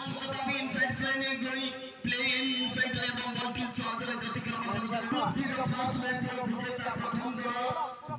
ତଥାପି inside play ନେଇ ଗଳି ପ୍ଲେ ଇନସାଇଡ୍ ଏବଂ ବଲଟି ସହଜରେ ଅତିକ୍ରମ କରୁଛନ୍ତି। ଫାର୍ଷ୍ଟ ମ୍ୟାଚର ବିଜେତା ପ୍ରଥମ ଦଳ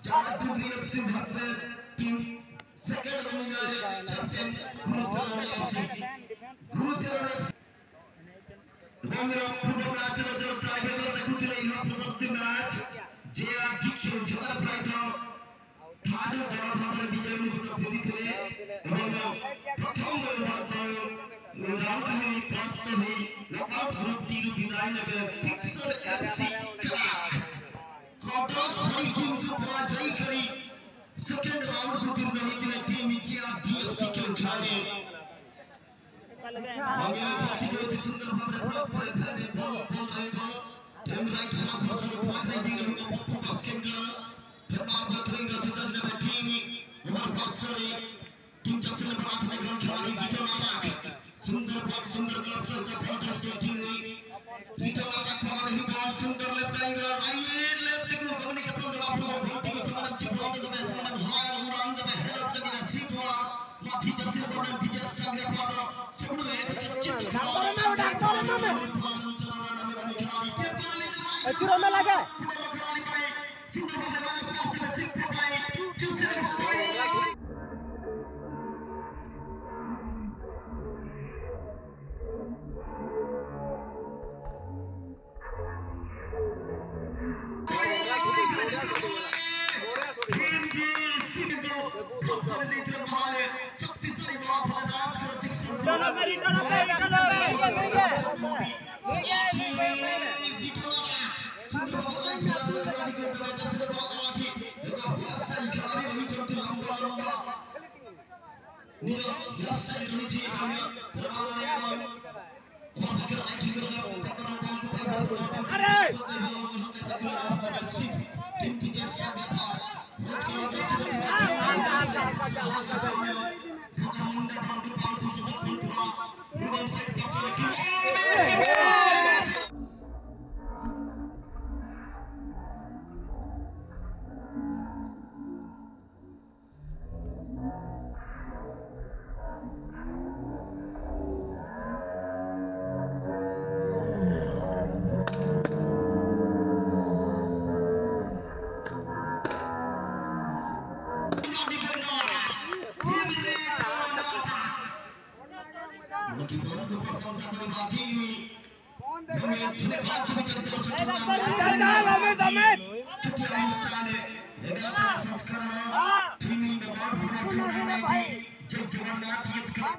Jaladri FC versus team second winner captain Gurucharan FC. Gurucharan FC ଏବଂ ପୂର୍ବ ମ୍ୟାଚର ଯେଉଁ ଟ୍ରାଇବ୍ରେକର ଦେଖୁଥିଲେ, ଏହା ପୂର୍ବବର୍ତ୍ତୀ ମ୍ୟାଚ୍ ଜେଆରଡି କେଉଁଝର ପ୍ରାୟତଃ ଥାର୍ଡ ଦଳ ଭାବରେ ବିଜୟ ମୁକୁଟ ପିନ୍ଧିଥିଲେ ଏବଂ ପ୍ରଥମ ରାଉଣ୍ଡ ହୋଇ ପରାସ୍ତ ହୋଇ ନକଆଉଟ୍ ଗ୍ରୁପ୍ ଡି ରୁ ବିଦାୟ ନେବେ। ଫିକ୍ସର ଏଫସି କ୍ରାକ୍ କଡର ଭଳି ଟିମ୍କୁ ପରାଜୟ କରି ସେକେଣ୍ଡ ରାଉଣ୍ଡ ଉତ୍ତୀର୍ଣ୍ଣ ହୋଇଥିଲେ ଟିମ୍ ଜେଆରଡି ଏଫସି କେଉଁଝର। ବଲଟିକୁ ଅତି ସୁନ୍ଦର ଭାବରେ ବ୍ଲକ୍ ପରେ ଫେରେ ବଲ୍ ବଲ୍ ରହିବ। ଟିମ୍ ରାଇଟ୍ ହେଲା ଫସଲ ଫ୍ଲାଗ୍ ରହିବ ପପୁ ବାସ୍କେଙ୍କର। ଫେରମାର ଥ୍ରୋଇଂର ସୁଯୋଗ ନେବେ ଟିମ୍ ଓଭର ପାର୍ଶ୍ୱରେ ଟିମ୍ ଜର୍ସି ନମ୍ବର 8 ଗ୍ରାଉଣ୍ଡ ଖେଳାଳି ରିଟର୍ନ ଆଟାକ୍। ସୁନ୍ଦର ବ୍ଲକ୍, ସୁନ୍ଦର ଗ୍ଲୋଭ୍ ସହିତ ବଲ୍ ରହିଛି ଟିମ୍ ରିଟର୍ନ ଆଟାକ୍ ପାର ରହିବ। ସୁନ୍ଦର ଲେଫ୍ଟ ଆଙ୍ଗଲ ରାଇଟ୍ ଲେଫ୍ଟକୁ କମ୍ୟୁନିକେସନ ଦେବା ପୂର୍ବରୁ ବଲଟିକୁ ସେମାନେ ଚିପି ଦେବେ, ସେମାନେ ହାୟର ଉଡ଼ାନ ଦେବେ। ହେଡ୍ ଅଫ୍ ଜଗିରେ ଶିବ ମାଝି ଜର୍ସି ନମ୍ବର 9 ବିଜୟ ଷ୍ଟାଗ୍ରେ ପାଦ ସବୁଠୁ ଏକ ଚର୍ଚ୍ଚିତ ଚୁରମେ ଲାଗେ। ସୁନ୍ଦର ଭାବେ ପାସ୍ ଦେବେ ଶିବ ପାଇଁ ଜର୍ସି ଶକ୍ତିଶାଳୀ ମହାଫଳନାଥଙ୍କର ଖେଳାଳି ରହିଛନ୍ତି, ଲମ୍ବା ଲମ୍ବା ନିଜ ହେୟାର ରହିଛି। କିପରଙ୍କୁ ପ୍ରଶଂସା କରିବା ଟିମ୍ ଧନ୍ୟବାଦ ଚଳିତ ବର୍ଷ ଛୋଟିଆ ଅନୁଷ୍ଠାନ 11ତମ ସଂସ୍କରଣ ଟିମ୍ ଟୁର୍ଣ୍ଣାମେଣ୍ଟ ଜୟ ଜଗନ୍ନାଥ ୟୁଥ୍ କ୍ଲବ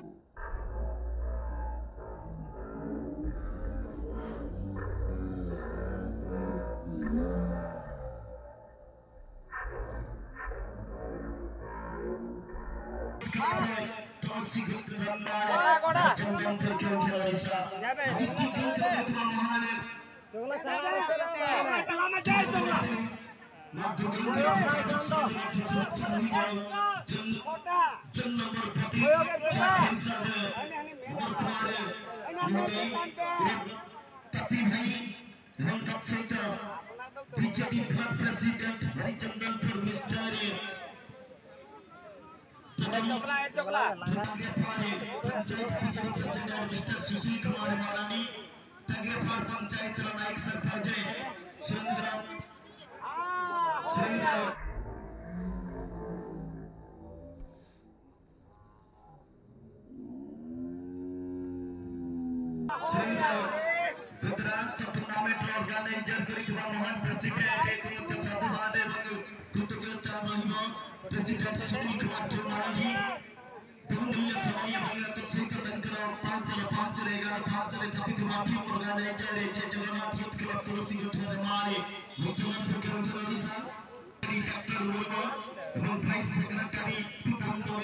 ଚନ୍ଦନପୁର କେଉଁଝର ଓଡ଼ିଶା ଅତିଥି କରୁଥିବା ମହାନ ମାଧ୍ୟମିକ ମଧ୍ୟ ଶୁଭେଚ୍ଛା ରହିବ। ଜନ୍ ନମ୍ବର 25 ଅମର କୁମାର ମହୋଦୟ, ତପି ଭାଇ ଏବଂ ତତ୍ସହିତ BJP block president Harichandanpur mister panchayat BJD president mister Sushil Kumar Marandi, Tangrepar ପଞ୍ଚାୟତର ନାୟକ ସରପଞ୍ଚ ସୁରେନ୍ଦ୍ର ସୁରେନ୍ଦ୍ର ସୁରେନ୍ଦ୍ର ଭଦ୍ରା, ଟୁର୍ଣ୍ଣାମେଣ୍ଟର ଅର୍ଗାନାଇଜର କରିଥିବା ମହାନ ପ୍ରେସିଡେଣ୍ଟ ଏକ ମଧ୍ୟ ସାଧୁବାଦ ଏବଂ କୃତଜ୍ଞତା ରହିବ। ପ୍ରେସିଡେଣ୍ଟ ସୁନୀଲ କୁମାର ମାରାଣ୍ଡି ବହୁମୂଲ୍ୟ ସମୟ ଏବଂ ତତ୍ସହିତ ତାଙ୍କର 5ର 5ରେ 11 5ରେ ଥାପିଥିବା ଟିମ୍ ଅର୍ଗାନାଇଜର ଜୟ ଜଗନ୍ନାଥ ୟୁଥ୍ କ୍ଲବ ତୁଳସୀ ଗୋଠରେ ମାରେ ଜଗନ୍ନାଥପୁର କେଉଁଝର ଓଡ଼ିଶା ଡକ୍ଟର ମୁର୍ମୁ ଏବଂ ଭାଇସ୍ ସେକ୍ରେଟାରୀ ପିତାମ୍ବର,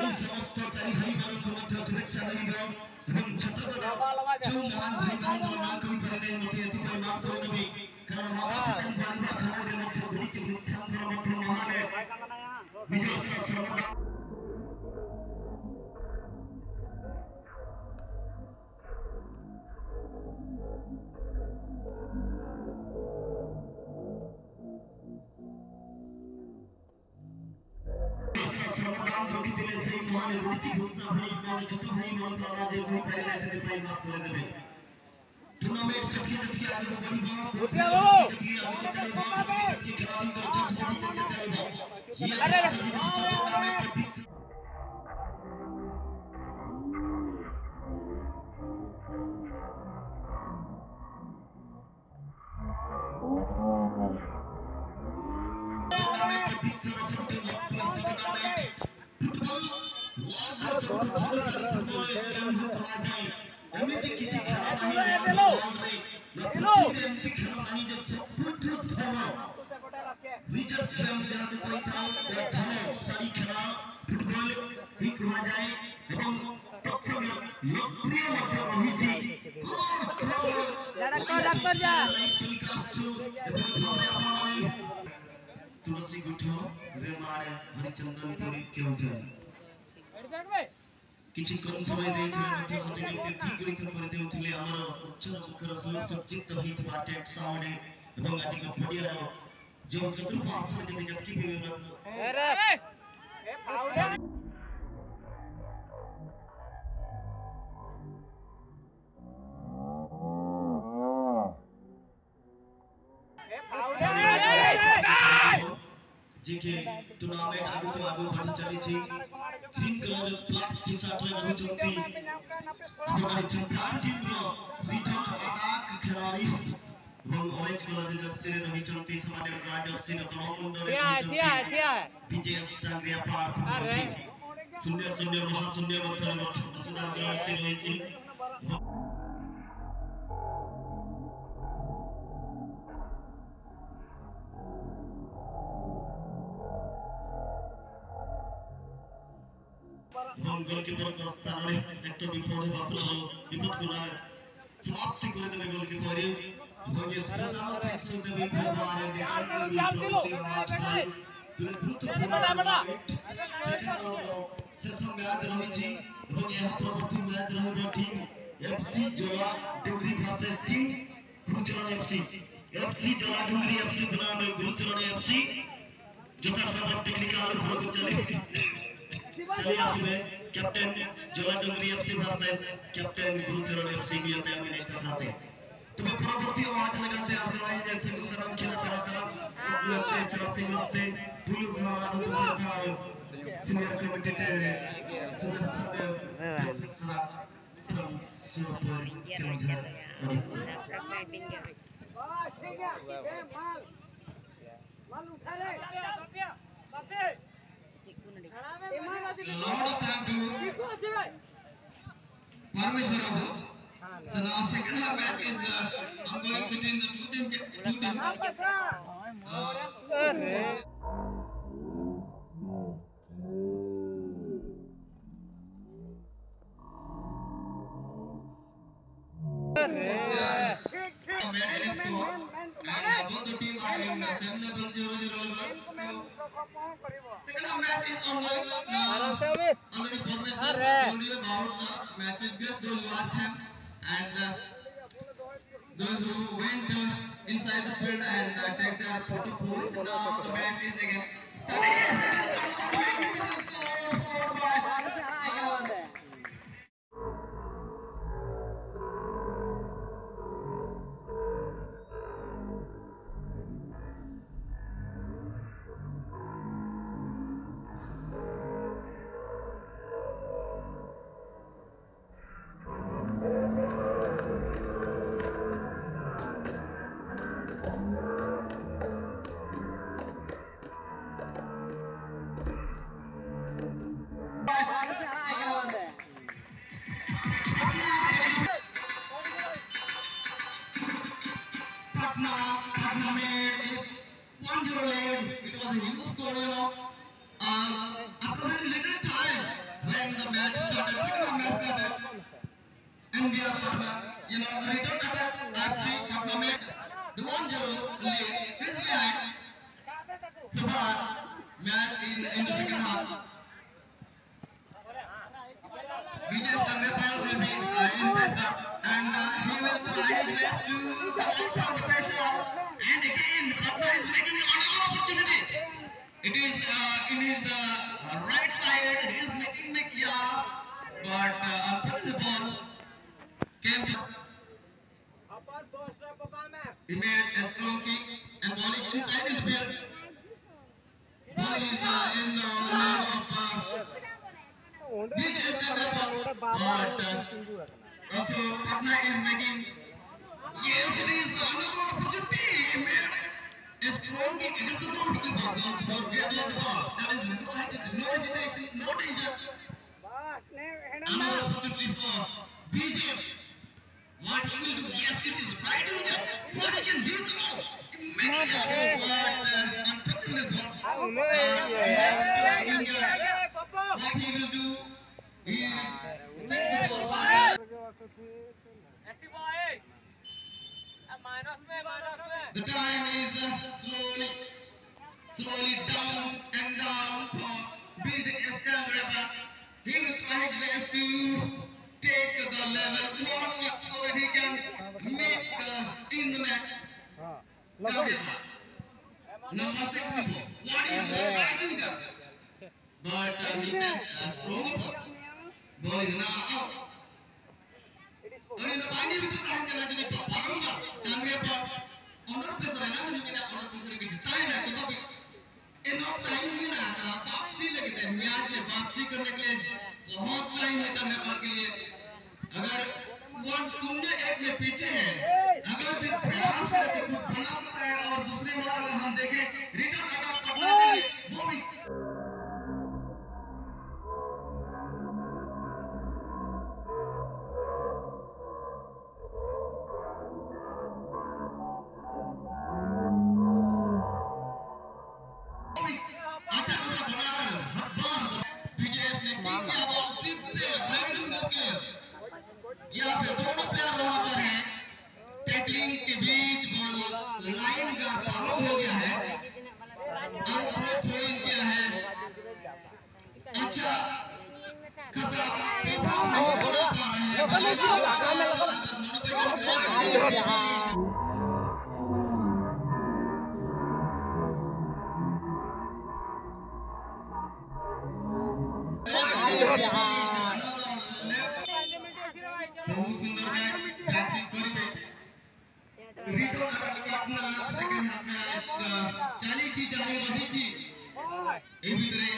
ଏହି ସମସ୍ତ ଚାରି ଭାଇମାନଙ୍କୁ ମଧ୍ୟ ଶୁଭେଚ୍ଛା ରହିବ। ଏବଂ ଛୋଟ ବଡ଼ ଯେଉଁ ମହାନ ଭାଇମାନଙ୍କର ନାଁ କହିପାରିଲେ ମୋତେ ଏଥିପାଇଁ ମାଫ କରିଦେବେ, କାରଣ ମାତା ସୀତାଙ୍କୁ ଆଣିବା ସମୟରେ ମଧ୍ୟ ଘୁରିଛି ବୃକ୍ଷାନ୍ତର ମଧ୍ୟ ମହାନ ନିଜସ୍ୱ ଶ୍ରମଦାନ ଶ୍ରମଦାନ ରଖିଥିଲେ। ସେଇ ମହାନ ମାନେ ଗୁଣ୍ଡିଚି ଘୁଷା ଭଳି ମାନେ ଛୋଟ ଭାଇ ମାନଙ୍କର ରାଜ୍ୟ କହିପାରିଲେ ସେଥିପାଇଁ ମାଫ କରିଦେବେ। ଟୁର୍ଣ୍ଣାମେଣ୍ଟ ଯେତିକି ଯେତିକି ଆଗକୁ ବଢିବ, ଯେତିକି ଆଗକୁ ଚାଲିବ, ସେତିକି ସେତିକି ଖେଳାଳିଙ୍କର ଜୋଶ ବଢି ଚାଲିବ। ଇଏ ଟୁର୍ଣ୍ଣାମେଣ୍ଟ ବିଶ୍ୱ ବିଶ୍ୱର ସବୁଠୁ ଲୋକପ୍ରିୟ ଟୁର୍ଣ୍ଣାମେଣ୍ଟ ଫୁଟବଲ, ୱାର୍ଲଡର ସବୁଠୁ ଧନଶାଳୀ ଫୁଟବଲ ଗେମ୍ କୁହାଯାଏ। ଏମିତି କିଛି ଖେଳ ନାହିଁ ୱାର୍ଲଡରେ ବା ପୃଥିବୀରେ, ଏମିତି ଖେଳ ନାହିଁ ଯେ ସବୁଠୁ ଧନ ରିଚର୍ଜ ଗେମ୍ ଯାହାକୁ କହିଥାଉ ବା ଧନଶାଳୀ ଖେଳ ଫୁଟବଲ ହିଁ କୁହାଯାଏ ଏବଂ ତତ୍ସଙ୍ଗେ ଲୋକପ୍ରିୟ ମଧ୍ୟ ରହିଛି। କ୍ରୋଡ଼ କ୍ରୋଡ଼ ଟେଲିକାଷ୍ଟ ଏଭଳି ଭାବରେ ଆପଣମାନେ ତୁଳସୀ ଗୁଠ, ରେମାଳ, ହରିଚନ୍ଦନପୁର, କେଉଁଝର। କିଛି କମ ସମୟ ଦେଇଥିଲେ ମଧ୍ୟ ସତେ ଯେମିତି ଦ୍ୱିଗୁଣିତ କରିଦେଉଥିଲେ ଆମର ଉଚ୍ଚ ମୁଖର ସୁସଜ୍ଜିତ ହୋଇଥିବା ଟେଣ୍ଟ ସାଉଣ୍ଡ ଏବଂ ଆଜିର ପଡ଼ିଆର ଯେଉଁ ଚତୁଃପାର୍ଶ୍ୱରେ ଯଦି ଯେତିକି ବି ଯିଏକି ଟୁର୍ଣ୍ଣାମେଣ୍ଟ ଆଗକୁ ଆଗକୁ ବଢି ଚାଲିଛି। ଗ୍ରୀନ କଲର ବ୍ଲାକ୍ ଟି ସାର୍ଟରେ ରହିଛନ୍ତି ଆପଣମାନେ ଚମ୍ପିଆନ ଟିମ୍ର ରିଟର୍ନ ଆଟାକ୍ ଖେଳାଳି ଏବଂ ଅରେଞ୍ଜ କଲର ଜର୍ସିରେ ରହିଛନ୍ତି, ସେମାନେ କଳା ଜର୍ସିର ତଳ ମୁଣ୍ଡରେ ରହିଛନ୍ତି ବିଜୟ ଟାଙ୍ଗରିଆପାଳ ଟିମ୍। 0-0 ମହାଶୂନ୍ୟ ମଧ୍ୟରେ ବର୍ତ୍ତମାନ ରହିଛି। ଏବଂ ଗୋଲକିପରଙ୍କ ସ୍ଥାନରେ ଏକ ବିପଦ ହେବା ପୂର୍ବରୁ ବିପଦକୁ ସମାପ୍ତି କରିଦେଲେ ଗୋଲକିପର ଏବଂ ସ୍ପେଶାଲ thanks ଦେବି ଗୁରୁତ୍ୱପୂର୍ଣ୍ଣ ଶେଷ ମ୍ୟାଚ୍ ରହିଛି ଏବଂ ଏହା ପରବର୍ତ୍ତୀ ମ୍ୟାଚ୍ ରହିବ team FC Jala Dungri versus team Gurucharan FC. FC Jala Dungri FC ବନାମ ଗୁରୁଚରଣ ଏଫସି। ଯଥାସମ୍ଭବ ଟେକ୍ନିକାଲ ଉପରକୁ ଚାଲି ଚାଲି ଆସିବେ। Captain Jala Dungri FC versus captain Gurucharan FC নিয়তে আমি দেখতে থাকে। তবে পরবর্তী ম্যাচ লাগাতে আপনারা যে সেগুলো খেলা তারা তারা তারা সেগুলোতে বুলু ধারা senior commentator Sudarshan Besra from Surapur, Keonjhar, Odisha. Lot of thank to Parmeshwar Babu. So now second half match is ongoing between the two team. Two team. Made any score, and both the team are in the same level, 0-0 level. So second half match is ongoing. Now already Parmeshwar told you about the matches. Just those who are 10 and those who went inside the field and take their photo pose. Now the match is again starting. Yes, it is another magnificent score scored by Patna. Patna made a 1-0 lead. It was a huge score, you know. After very little time, when the match started, second half match started, NBR Patna, you know, the return attack, FC Patna made the 1-0 lead. Is behind. So far, match in the second half. Vijay Tangrepal will be in pressure, and he will try his best to come out from the pressure. And again, Patna is making another opportunity. It is in his right side. He is making unfortunately the ball came to. He made a strong kick and ball is inside the field. Ball is in the line of BJS, but also Patna is making. Yes, it is another opportunity. He made a strong kick against the goalkeeper. Ball, get on the ball. There is no hesitation, no danger. Another opportunity for BJS. What he will do? Yes, it is right winger. What he can reach out. Many but what he will do? He take the ball. The time is slowly down and down for BJS Tangreba. He will try his best to take the level 1 up so that he can make in the match. Number 64. What is right winger? But he has a strong ball. Ball is now out. Under pressure enough time में ना वापसी लगे match में वापसी करने के लिए बहुत टाइम है टंगरेपा के लिए। अगर 1-0-1 में पीछे है, अगर फिर प्रयास करे तो कुछ बना सकता है। और दूसरी बार अगर हम देखें रिटर्न अटैक पटना के लिए वो भी अच्छा खासा बना रहा है। हर बार बीजेएस ने किक किया बॉल सीधे राइट विंगर के लिए। यहाँ पे दोनों प्लेयर वहां पर हैं। टैकलिंग के बीच बॉल लाइन का पार हो गया है और थ्रोइंग किया है। अच्छा खासा परफॉर्म नहीं बना पा रहे हैं। बहुत सुंदर बैक करिवे return attack Patna second half में चालीछि जारी रहिछि। ए भितरे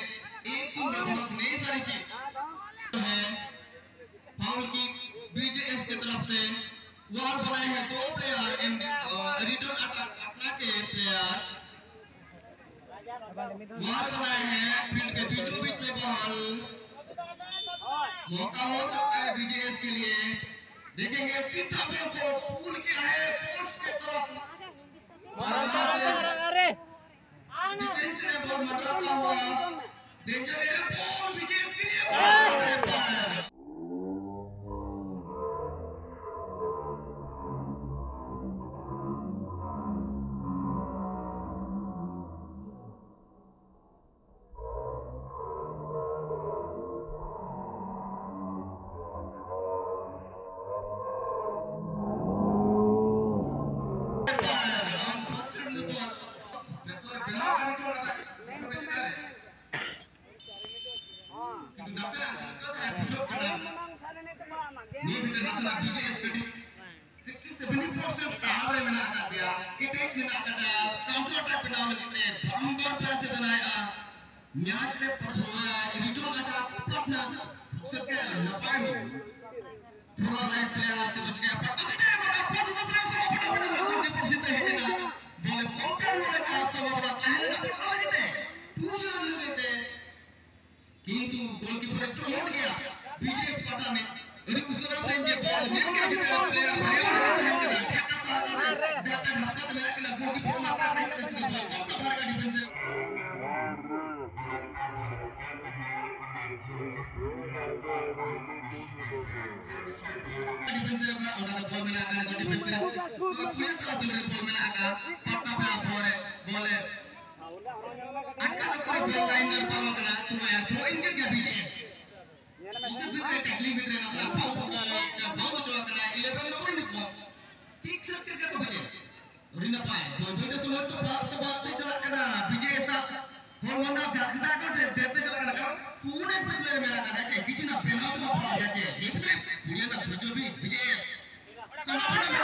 एक सुंदर बढ़त नहीं सारिछि है। फाउल की बीजेएस के तरफ से वॉल बनाए हैं दो player in return attack Patna के प्लेयर वॉल बनाए हैं फील्ड के बीचों बीच में। बॉल मौका हो सकता है बीजेएस के लिए। देखेंगे सीधा बॉल को पुल किया है पोस्ट के तरफ। डिफेंस ने बॉल मंडराता हुआ डेंजर है। बॉल बीजेएस के लिए Now